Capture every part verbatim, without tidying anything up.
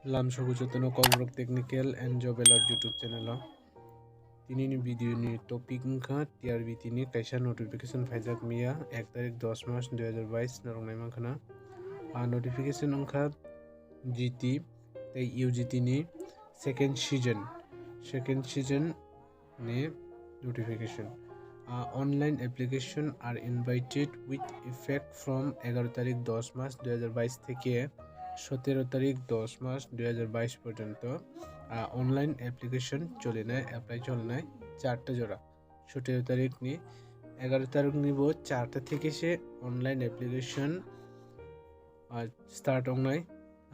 Lamsogo jotono Kokborok Technical and Job Alert YouTube channel o. Tinini video ni topic wngkha T R B T ni kaisa notification phaijak miya ek tarik dos mas dui hazar bais norok naimankha na. A notification wngkha G T tei U G T ni second season, second season ni notification. Uh, online application are invited with effect from egaro tarik dos mas dui hazar bais theke sotero tarik dos mas dui hazar bais porjonto, uh, online application cholinai, apply cholinai charta jora. Sotero tarik ni, egaro tarik ni bo charta theke se online application, uh, start ongnai.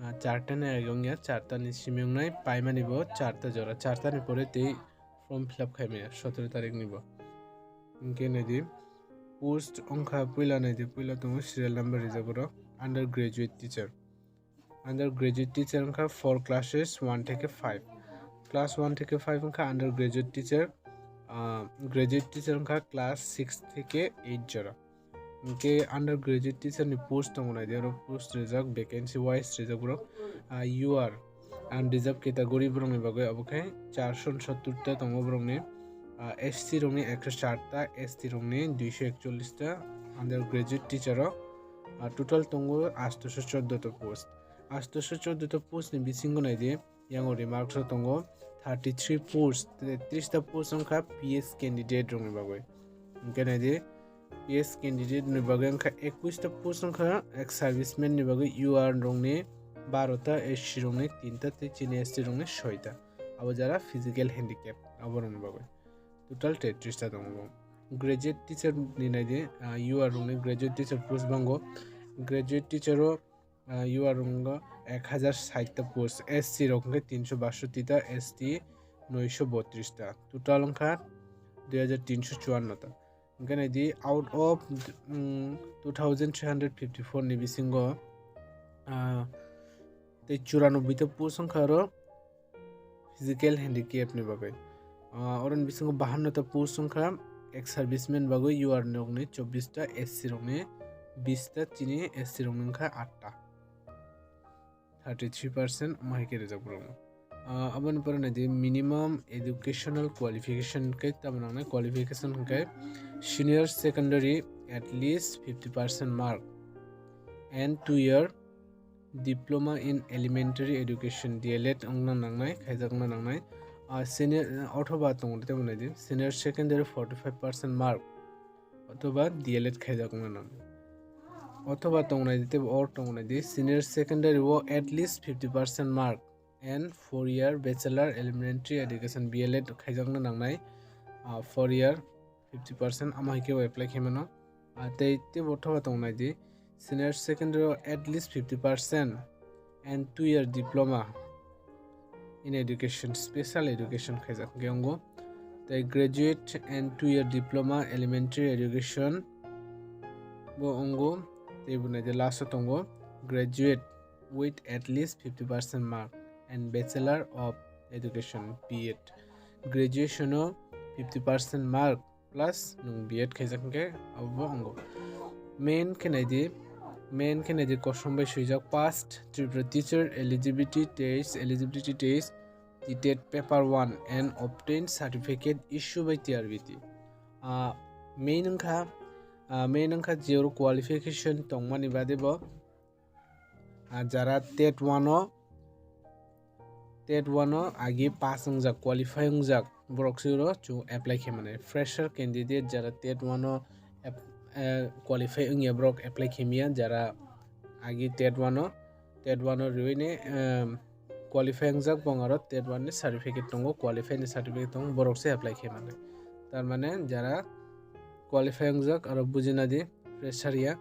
Uh, charta ni age ongya, charta ni simi ongnai, paimani bo charta jora, charta ni pore tei form fill up khaimaya sotero tarik ni bo. Hwnkhe naidi, post wngkha puila naidi, puila tongo serial number rijak borok, undergraduate teacher. Undergraduate teacher wngkha four classes, one theke five. Class one theke five wngkha undergraduate teacher, ah, graduate teacher wngkha class six theke eight jora. Hwnkhe undergraduate teacher ni post tongo naidi, oro post rijak, vacancy wise rijak borok. Ah, U R unreserved category borokni bagwi, abo khe charso sottor ta tongo borokni. Ah, S C rokni ekso char ta, S T rokni duiso ekchollis ta, undergraduate teacher o, ah, total tongo atso chordo ta post. Atso chordo ta post ni bisingo naidi, yango remarks o tongo thirty three post, tei tris ta post wngkha P S candidate rokni bagwi. Hwnkhe naidi, P S candidate ni bagwi wngkha ekwis ta post wngkha, ex serviceman ni bagwi U R rokni baro ta, S C rokni tin ta tei chini S T rokni soi ta. Abo jara physical handicap aborokni bagwi. Total tetris ta tongo. Graduate teacher ni naidi, ah, U R rokni graduate teacher post bango. Graduate teacher o, ah, U R wngkha ek hazar sait ta post, S C rok wngkha tinso basoti ta, S T noiso botris ta, total wngkha dui hazar tinso chuanno ta. Hwnkhe naidi, out of, mm, two thousand three hundred fifty four ni bisingo, ah, tei churanobboi ta post wngkha aro physical handicap ni bagwi. Ah, oroni bisingo bahanno ta post wngkha ex serviceman bagwi, U R rokni chobbish ta, S C rokni bish ta, chini S T rokni wngkha aat ta. Thirty three percent omo hai khe rijak borokno. Ah, aboni pore naidi minimum educational qualification khe tamo nangnai, qualification hwnkhe senior secondary at least fifty percent mark and two year diploma in elementary education, D L Ed wngna nangnai, khaijakna nangnai. Ah, senior, othoba tongo tei bo naidi senior secondary forty five percent mark othoba D L Ed khaijakna nangnai. Othoba tongnai di tei bo or tongnai di senior secondary o at least fifty percent mark and four year bachelor elementary education, B L Ed khaijakna nangnai, ah, four year fifty percent, amo hai khe bo apply khaimano. Ah, tei teibo thoba tongnai di senior secondary o at least fifty percent and two year diploma in education, special education khaijak hwnkhe wngo. Tei graduate and two year diploma elementary education bo wngo. Tei bo nai di last o tongo graduate with at least fifty percent mark and bachelor of education, B Ed. Graduation o fifty percent mark plus nwng B Ed khaijak hwnkhe abo bo wngo. Main khe nai di, main khe nai di kosom bai swijak, past Tripura teacher eligibility test, eligibility test, T tet paper one and obtain certificate issue by T R B T. Ah, main wngkha, ah, main wngkha je oro qualification tongmani bade bo, ah, jara tet one o, tet one o agi pass wngjak, qualify wngjak, borok se oro chwng apply khe mane. Fresher candidate jara tet one o ap-, eh, qualify wngya borok apply khe maya, jara agi tet one o, tet one o riwi ne, em, qualify wngjak bong aro tet one ni certificate tongo, qualify ni certificate tongo, borok se apply khe mane. Tar mane jara qualify wngjak aro bujina di, fresher ya,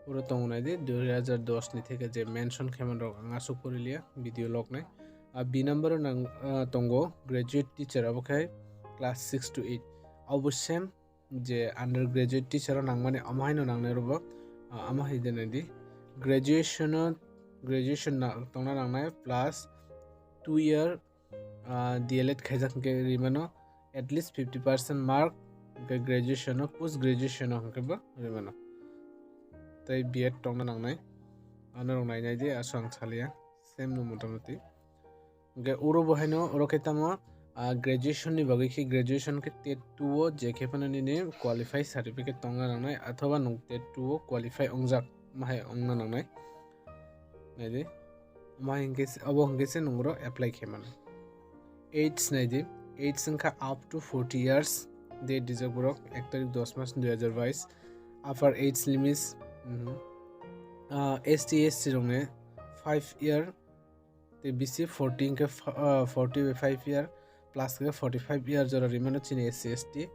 oro tongo nai di, dui hazar dos ni theke je mention khe man rok ang aswk pori liya, video log nai. A B number o nang, ah, tongo graduate teacher, abo khai class six to eight. Abo same je undergraduate teacher o nangmani, omo haino nangnai rwbo, ah, omo hai de nai di. Graduation o, graduation na, tongna nangnai plus two year, ah, D L Ed khaijak hwnkhe rimano at least fifty percent mark, hwnkhe graduation o, post graduation o hwnkhe bo rimano. Tei B Ed tongna nangnai, ano rok nai nai di, aswk ang salia, same no motamoti. Hwnkhe uro bo haino oro khe tamo, ah, graduation ni bagwi khe, graduation khe TET two o je khe phano nini qualify certificate tongna nangnai, athoba nwng TET two o qualify wngjak ma hai wngna nangnai. Naidi, ma hinkhe se, obo hinkhe se nwng oro apply khe mano. Age naidi, age wngkha up to forty years, date rijak borok ek tarik dos mas dui hajar bais. Upper age limits, mhm. Ah, S T, S C rokni five year, tei B C forty hinkhe, ah, forty by five year plus khe forty five year jora rimano chini S C, S T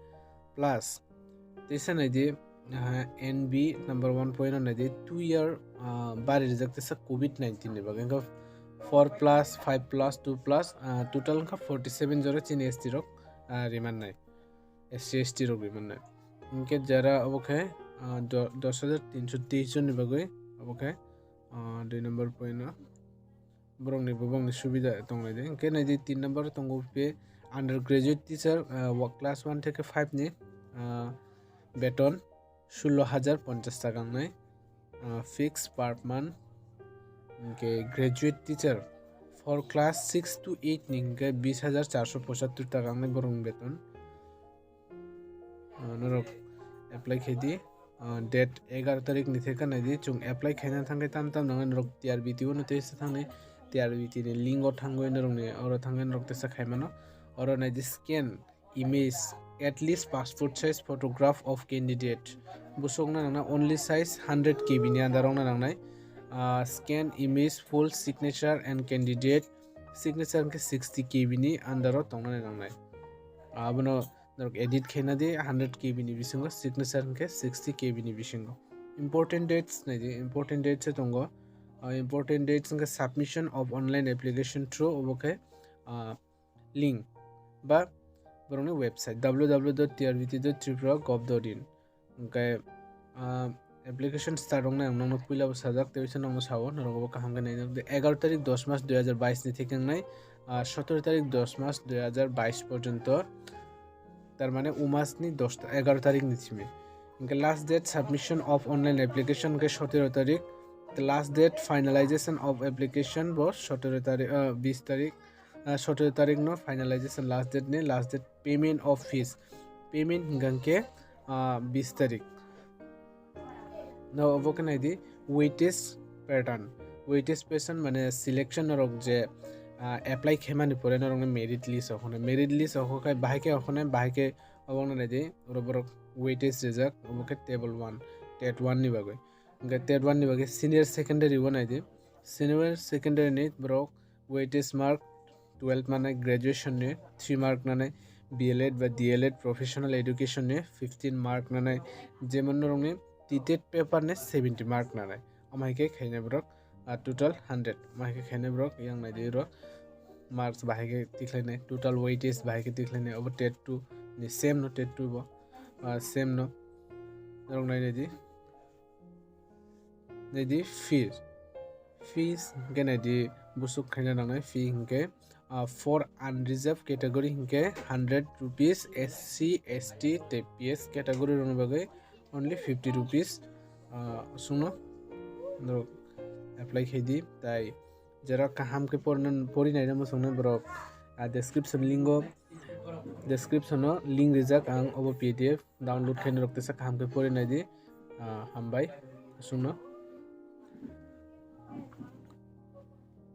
plus. Teisa naidi, ah, N B number one point o naidi two year, ah, bari rijak teisa covid nineteen ni bagwi. Hinkhe four plus, five plus, two plus, ah, total hinkhe forty seven jora chini S T rok, ah, rimannai. S C, S T rok rimannai. Hinkhe jara obo khe, ah, do-, dos hajar tinso teis jonni bagwi obo khe, ah, dui number point o borokni bo bongni subida tonglai de. Hinkhe naidi tin number tongo phe undergraduate teacher, ah, wa-, class one theke five ni, ah, beton sullo hajar ponchas taka wngnai, ah, fix per month. Hinkhe graduate teacher for class six to eight ni hinkhe bis hajar charso pochattor taka wngnai borokni beton. Ah, norok apply khaidi. Ah, date egaroh tarik ni theke naidi, chwng apply khaina thangkhe tam tam nangna norok T R B T o no teisa thangni, T R B T ni link o thangwi norokni oro thangwi norok teisa khaimano. Oro naidi scan image, at least passport size photograph of candidate. Buswkno nangna only size hundred K B ni under wngna nangnai. Ah, scan image full signature and candidate signature hinkhe sixty K B ni under o tongnani nangnai. Abono norok edit khaina di hundred K B ni bisingo, signature hinkhe sixty K B ni bisingo. Important dates naidi, important dates se tongo. Ah, important dates hinkhe submission of online application through obo khe, ah, link ba borokni website W W W dot T R B T dot tripura gov dot in. Hinkhe, ah, application start wngnai ang nokno puila bo sajak, tei bisa nokno sao, norok bo kaham khe naina. Egaroh tarik dos mas dui hajar bais ni theke wngnai, ah, sotoro tarik dos mas dui hajar bais porjonto, tar mane u mas ni dos ta-, egaroh tarik ni simi. Hinkhe last date submission of online application khe sotoro tarik, the last date finalization of application bo sotoro tarik, ah, bis tarik, ah, sotoro tarik no finalization last date ni, last date payment of fees, payment hinkha khe, ah, bis tarik. No, obo khe naidi weightage pattern. Weightage pattern mane selection norok je, ah, apply khaimani pore norokni merit list o hwnwi. Merit list o hwnkhe bahai khe hwnwi, bahai khe obo wngna naidi, oro borok weightage rijak, obo khe table one, tet one ni bagwi. Hwnkhe tet one ni bagwi senior secondary o naidi. Senior secondary ni borok weightage mark twelve nanai, graduation ni three mark nanai, B L Ed ba D L Ed professional education ni fifteen mark nanai, jemon norokni TET paper ni seventy mark nanai. Omo hai khe khainai borok, ah, total hundred. Omo hai khe khainai borok, yang naidi borok marks bahai khe tikhlainai, total weightage bahai khe tikhlainai, obo tet two ni same no, tet two bo, ah, same no. Norok nai naidi. Naidi fees. Fees hinkhe naidi busuk khaina nangnai fee hinkhe, ah, for unreserved category hinkhe hundred rupees, S C, S T tei P S category rokni bagwi only fifty rupees, ah, chwngno norok apply khaidi. Tai jera kaham khe porna, pori naina muchungnai borok, ah, description link o, description o link rijak ang obo P D F download khaina rok tesa kaham khe pori naidi. Ah, hambai chwngno.